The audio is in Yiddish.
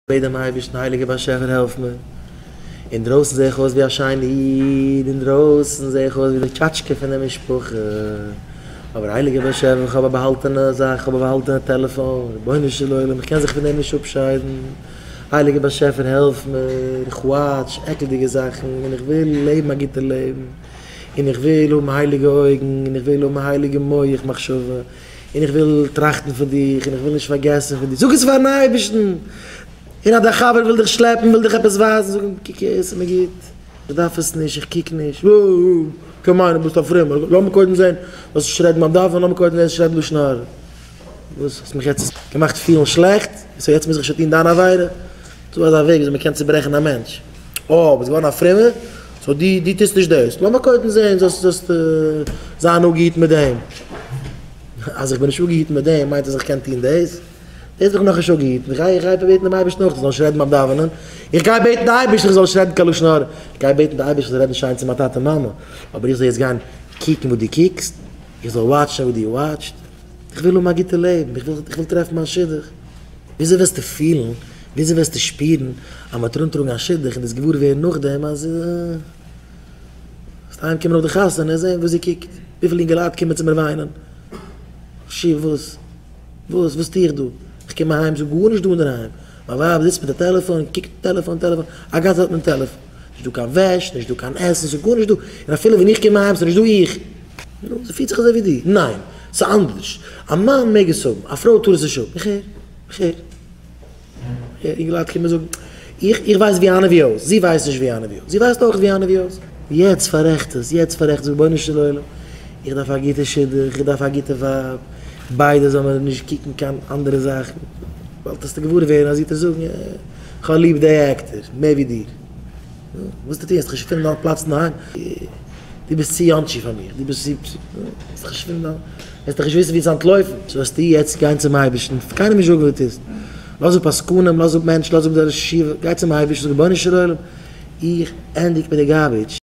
בעט דעם אייבערשטן, הייליגער באשעפער העלף מיר, אינדרויסן זע איך אויס ווי א שיינע איד, אינדרויסן זע איך אויס ווי די טשאטשקע פון די משפחה, אבער הייליגער באשעפער איך האב א באהאלטענע זאך, איך האב א באהאלטענע טעלעפאן, רבונו של עולם איך קען זיך פון דעם נישט אפשיידן, הייליגער באשעפער העלף מיר, איך watch עקלדיגע זאכן און איך וויל לעבן א גוטע לעבן, און איך וויל האבן הייליגע אויגן, און איך וויל האבן א הייליגע מח מחשבה. און איך וויל טראכטן פון דיך, און איך וויל נישט פארגעסן פון דיר, זאג עס פארן אייבערשטן, און אז דיין חבר וויל דיך שלעפן, וויל דיך עפעס ווייזן, זאג אים, קוק הער, ס'איז מיר גוט, איך דארף עס נישט, איך קוק נישט, וואו, קען מיינען ביסט א פרומער, לאמיר קודם זען, זאלסט נישט רעדן ביים דאווענען, לאמיר קודם זען זאלסט נישט רעדן לשון הרע, וואס, האסט מיך יעצט געמאכט פילן שלעכט, so יעצט מוז איך שוין טון דיין עבירה, ס'דא אזא וועג וויאזוי מ'קען צוברעכן א מענטש, אה, ביסט געווארן א פרומער, so דו דו טוסט נישט דאס, לאמיר קודם זען זאלסט זאלסט זיין אפגעהיטן מיט דעם. אז איך בין נישט אפגעהיטן מיט דעם מיינט אז איך קען טון דאס? דאס בין איך נאכנישט אפגעהיטן, איך גיי איך גיי בעטן דעם אייבערשטן אויך איך זאל נישט רעדן ביים דאווענען, איך גיי בעטן די אייבערשטן איך זאל נישט רעדן קיין לשון הרע, איך גיי בעטן די אייבערשטן איך זאל רעדן שיין צו מיין טאטע מאמע, אבער איך זאל יעצט גיין קוקן וואס דו קוקסט? איך זאל watch ן וואס דו watch סט? איך וויל האבן א גוטע לעבן, איך וויל איך וויל טרעפן מיין שידוך. וויאזוי וועסטו פילן, וויאזוי וועסטו שפירן אז מ'וועט ארומטראגן א שידוך און דאס געוואר ווערן נאכדעם אז וועסט אהיים קומען נאך די חתונה און זען וואס זי קוקט, וויפיל אינגעלייט קומען צו מיר וויינען, שי' וואס? וואס? וואס טו איך דא? איך קום אהיים ס'איז גארנישט דא אינדערהיים, מיין ווייב זיצט מיט די טעלעפאן, קוקט טעלעפאן טעלעפאן, א גאנצע צייט מיטן טעלעפאן, נישט דא קיין וועש, נישט דא קיין עסן, ס'איז גארנישט דא, און אפילו ווען איך קום אהיים ס'איז נישט דא איך. נו, זי פירט זיך אזוי ווי דו. ניין, ס'איז אנדערש, א מאן מעג עס האבן, א פרוי טאר עס נישט האבן. איך הער, איך הער. אינגעלייט קומען זאגן, איך איך ווייס ווי איין און ווי אויס, זי ווייסט נישט ווי איין און ווי אויס, זי ווייסט אויך ווי איין און ווי אויס. יעצט פאררעכט עס, יעצט פאררעכט עס, רבונו של עולם, איך דארף א גוטע שידוך, איך דארף א גוטע ווייב, ביידע זאל מען נישט קוקן קיין אנדערע זאכן, באלד וועסטו געוואר ווערן אז זי וועט דיר זאגן, איך האב ליב די actor מער ווי דיר. נו, וואס וועסטו טון, וועסט דיך נישט פילן דיין פלאץ אינדערהיים, דו ביסט צו יאנטשי פאר מיר, דו ביסט צו, וועסט דיך נישט פילן דיין. וועסט דאך נישט וויסן ווי צו אנטלויפן, so וועסטו יעצט גיין צום אייבערשטן, קיינעם נישט זאגן וואס דו טוסט, לאז אפ עסקנים, לאז אפ מענטשן, לאז אפ די ראש ישיבה, גיי צום אייבערשטן, זאג רבונו של עולם, איך ענדיג מיט די garbage.